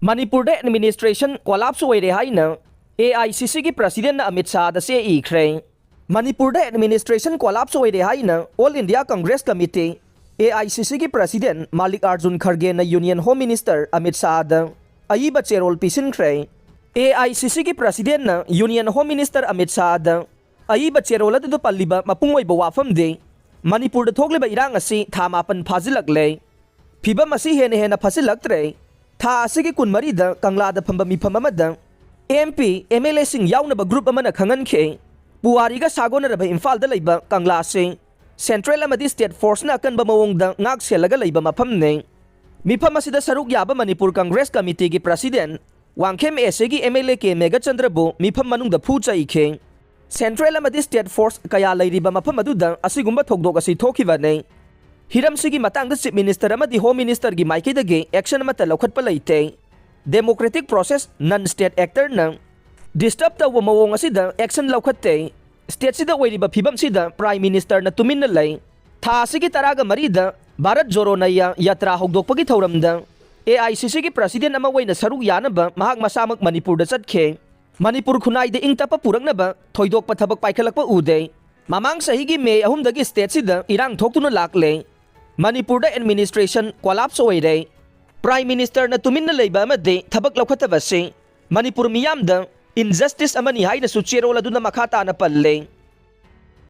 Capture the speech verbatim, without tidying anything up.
ꯃꯅꯤꯄꯨꯔꯗ administration collapse ꯑꯣꯏꯔꯦ ꯍꯥꯏꯅ AICCꯒꯤ presidentꯅ ꯑꯃꯤꯠ ꯁꯥꯍꯗ ꯆꯦ ꯏꯈ꯭ꯔꯦ꯫ ꯃꯅꯤꯄꯨꯔꯗ administration collapse ꯑꯣꯏꯔꯦ ꯍꯥꯏꯅ All India Congress Committee, AICCꯒꯤ president ꯃꯥꯂꯤꯛ Arjun ꯈꯔꯒꯦꯅ Union Home Minister Amit ꯁꯥꯍꯗ ꯑꯏꯕ ꯆꯦꯔꯣꯜ ꯄꯤꯁꯤꯟꯈ꯭ꯔꯦ꯫ AICCꯒꯤ presidentꯅ Union Home Minister ꯑꯃꯤꯠ ꯁꯥꯍꯗ ꯑꯏꯕ ꯆꯦꯔꯣꯜ ꯑꯗꯨꯗ ꯄꯜꯂꯤꯕ ꯃꯄꯨꯡ ꯑꯣꯏꯕ ꯋꯥꯐꯝꯗꯤ, ꯃꯅꯤꯄꯨꯔꯗ ꯊꯣꯛꯂꯤꯕ ꯏꯔꯥꯡ ꯑꯁꯤ ꯊꯥ ꯃꯥꯄꯟ ꯐꯥꯖꯤꯜꯂꯛꯂꯦ꯫ ꯐꯤꯕꯝ ꯑꯁꯤ ꯍꯦꯟꯅ ꯍꯦꯟꯅ ꯐꯠꯁꯤꯜꯂꯛꯇ꯭ꯔꯦ꯫ ꯊꯥ ꯑꯁꯤꯒꯤ ꯀꯨꯟꯃꯔꯤꯗ ꯀꯪꯂꯥꯗ ꯐꯝꯕ ꯃꯤꯐꯝ ꯑꯃꯗ MP, MLAꯁꯤꯡ ꯌꯥꯎꯅꯕ group ꯑꯃꯅ ꯈꯪꯍꯟꯈꯤ꯫ ꯄꯨꯋꯥꯔꯤꯒ ꯁꯥꯒꯣꯟꯅꯔꯕ ꯏꯝꯐꯥꯜꯗ ꯂꯩꯕ ꯀꯪꯂꯥ ꯑꯁꯤ central ꯑꯃꯗꯤ state forceꯅ ꯑꯀꯟꯕ ꯃꯑꯣꯡꯗ ꯉꯥꯛ ꯁꯦꯜꯂꯒ ꯂꯩꯕ ꯃꯐꯝꯅꯤ꯫ ꯃꯤꯐꯝ ꯑꯁꯤꯗ ꯁꯔꯨꯛ ꯌꯥꯕ Manipur Congress Committeeꯒꯤ president Wangkhem AC ꯒꯤ MLA ꯀꯦ ꯃꯦꯘꯆꯟꯗ꯭ꯔꯕꯨ ꯃꯤꯐꯝ ꯃꯅꯨꯡꯗ ꯐꯨ ꯆꯩꯈꯤ꯫ Central ꯑꯃꯗꯤ state force ꯀꯌꯥ ꯂꯩꯔꯤꯕ ꯃꯐꯝ ꯑꯗꯨꯗ ꯑꯁꯤꯒꯨꯝꯕ ꯊꯧꯗꯣꯛ ꯑꯁꯤ ꯊꯣꯛꯈꯤꯕꯅꯤ꯫ ꯍꯤꯔꯝꯁꯤꯒꯤ ꯃꯇꯥꯡꯗ Chief Minister ꯑꯃꯗꯤ Home Ministerꯒꯤ ꯃꯥꯏꯀꯩꯗꯒꯤ action ꯑꯃꯠꯇ ꯂꯧꯈꯠꯄ ꯂꯩꯇꯦ꯫ Democratic process non state actorꯅ disturb ꯇꯧꯕ ꯃꯑꯣꯡ ꯑꯁꯤꯗ action ꯂꯧꯈꯠꯇꯦ꯫ Stateꯁꯤꯗ ꯑꯣꯏꯔꯤꯕ ꯐꯤꯕꯝꯁꯤꯗ Prime Ministerꯅ ꯇꯨꯃꯤꯟꯅ ꯂꯩ꯫ ꯊꯥ ꯑꯁꯤꯒꯤ ꯇꯔꯥꯒ ꯃꯔꯤꯗ ꯚꯥꯔꯠ ꯖꯣꯔꯣ ꯅꯌꯥ ꯌꯥꯇ꯭ꯔꯥ ꯍꯧꯗꯣꯛꯄꯒꯤ ꯊꯧꯔꯝꯗ AICCꯒꯤ president ꯑꯃ ꯑꯣꯏꯅ ꯁꯔꯨꯛ ꯌꯥꯅꯕ ꯃꯍꯥꯛ ꯃꯁꯥꯃꯛ ꯃꯅꯤꯄꯨꯔꯗ ꯆꯠꯈꯤ꯫ ꯃꯅꯤꯄꯨꯔ ꯈꯨꯟꯅꯥꯏꯗ ꯏꯪ ꯇꯞꯄ ꯄꯨꯔꯛꯅꯕ ꯊꯣꯏꯗꯣꯛꯄ ꯊꯕꯛ ꯄꯥꯏꯈꯠꯂꯛꯄ ꯎꯗꯦ꯫ ꯃꯃꯥꯡ ꯆꯍꯤꯒꯤ May ꯑꯍꯨꯝꯗꯒꯤ stateꯁꯤꯗ ꯏꯔꯥꯡ ꯊꯣꯛꯇꯨꯅ ꯂꯥꯛꯂꯦ꯫ ꯃꯅꯤꯄꯨꯔꯗ administration collapse ꯑꯣꯏꯔꯦ꯫ Prime Ministerꯅ ꯇꯨꯃꯤꯟꯅ ꯂꯩꯕ ꯑꯃꯗꯤ ꯊꯕꯛ ꯂꯧꯈꯠꯇꯕꯁꯤ ꯃꯅꯤꯄꯨꯔ ꯃꯤꯌꯥꯝꯗ injustice ꯑꯃꯅꯤ ꯍꯥꯏꯅꯁꯨ ꯆꯦꯔꯣꯜ ꯑꯗꯨꯅ ꯃꯈꯥ ꯇꯥꯅ ꯄꯜꯂꯦ꯫